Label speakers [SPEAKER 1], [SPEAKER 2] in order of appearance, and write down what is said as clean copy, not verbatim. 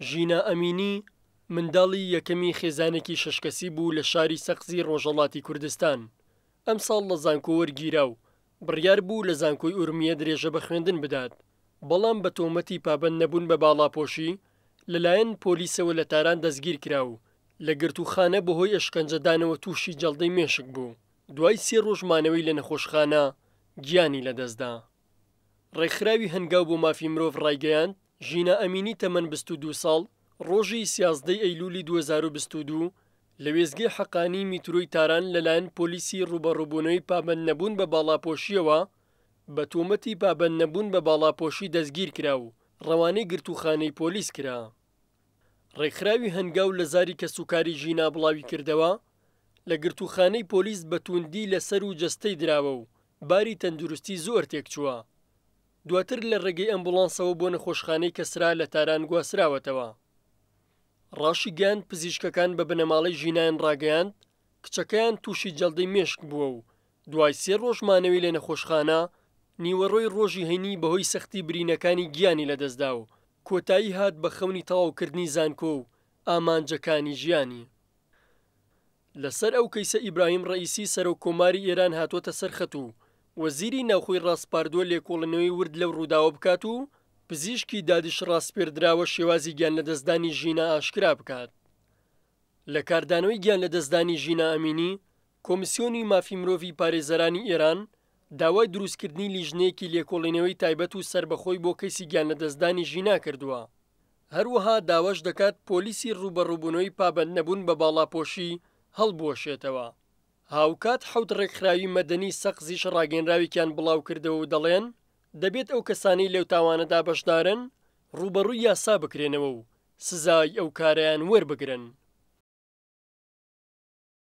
[SPEAKER 1] ژینا ئەمینی منداڵی یەکەمی خێزانێکی شەش کەسی بوو لە شاری سەقزی ڕۆژهەڵاتی کوردستان. ئەمساڵ لە زانکۆ وەرگیرا و بڕیار بوو لە زانکۆی ئورمیە درێژە بە خوێندن بدات، بەڵام بە تۆمەتی پابەند نەبوون بە باڵاپۆشی لەلایەن پۆلیسەوە لە تاران دەستگیر کرا و لە گرتووخانە بەهۆی ئەشکەنجەدانەوە تووشی جەڵدەی مێشک بوو، دوای سێ ڕۆژ مانەوەی لە نەخۆشخانە گیانی لەدەستدا. ڕێکخراوی هەنگاو بۆ مافی مرۆڤ ڕایگەیاند، ژینا ئەمینی تەمەن 22 ساڵ، ڕۆژی 13 ی ئەیلولی 2022 لە وێستگەی حەقانیی میترۆی تاران لەلایەن پۆلیسی ڕووبەڕووبوونەوەی پابەندنەبوون بە باڵاپۆشییەوە بە تۆمەتی پابەندنەبوون بە باڵاپۆشی دەستگیرکرا و ڕەوانەی گرتووخانەی پۆلیس کرا. ڕێکخراوی هەنگاو لە زاری کەسوکاری ژینا بڵاویکردەوە، لە گرتووخانەی پۆلیس بە تووندی لە سەر و جەستەی دراوە و باری تەندروستی زۆر تێکچووە. دواتر لە ڕێگەی ئەمبوڵانسەوە بۆ نەخۆشخانەی کەسرا لە تاران گواستراوەتەوە. ڕاشیگەیاند پزیشکەکان بە بنەماڵەی ژینایان ڕاگەیاند، کچەکەیان تووشی جەڵدەی مێشک بووە و دوای سێ ڕۆژ مانەوەی لە نەخۆشخانە، نیوەڕۆی ڕۆژی هەینی بەهۆی سەختی برینەکانی گیانی لەدەستدا و کۆتایی هات بە خەونی تەواوکردنی زانکۆ و ئامانجەکانی ژیانی. لەسەر ئەو کەیسە ئیبراهیم ڕەئیسی سەرۆک کۆماری ئێران هاتووەتە سەر خەت و وەزیری ناوخۆی ڕاسپاردووە لێکۆڵینەوەی ورد لەو ڕووداوە بکات و پزیشکی دادیش ڕاسپێردراوە شێوازی گیانلەدەستدانی ژینا ئاشکرا بکات. لە کاردانەوەی گیانلەدەستدانی ژینا ئەمینی، کۆمیسیۆنی مافی مرۆڤی پارێزەرانی ئێران داوای دروستکردنی لیژنەیەکی لێکۆڵینەوەی تایبەت و سەربەخۆی بۆ کەیسی گیانلەدەستدانی ژینا کردووە. هەروەها داواش دەکات پۆلیسی ڕووبەڕووبوونەوەی پابەندنەبوون بە باڵاپۆشی هەڵبوەشێتەوە. هاوکات حەوت ڕێکخراوی مەدەنی سەقزیش ڕاگەیەنراوێکیان بڵاوکردەوە و دەڵێن، دەبێت ئەو کەسانەی لەو تاوانەدا بەشدارن ڕووبەڕووی یاسا بکرێنەوە و سزای ئەو کارەیان وەربگرن.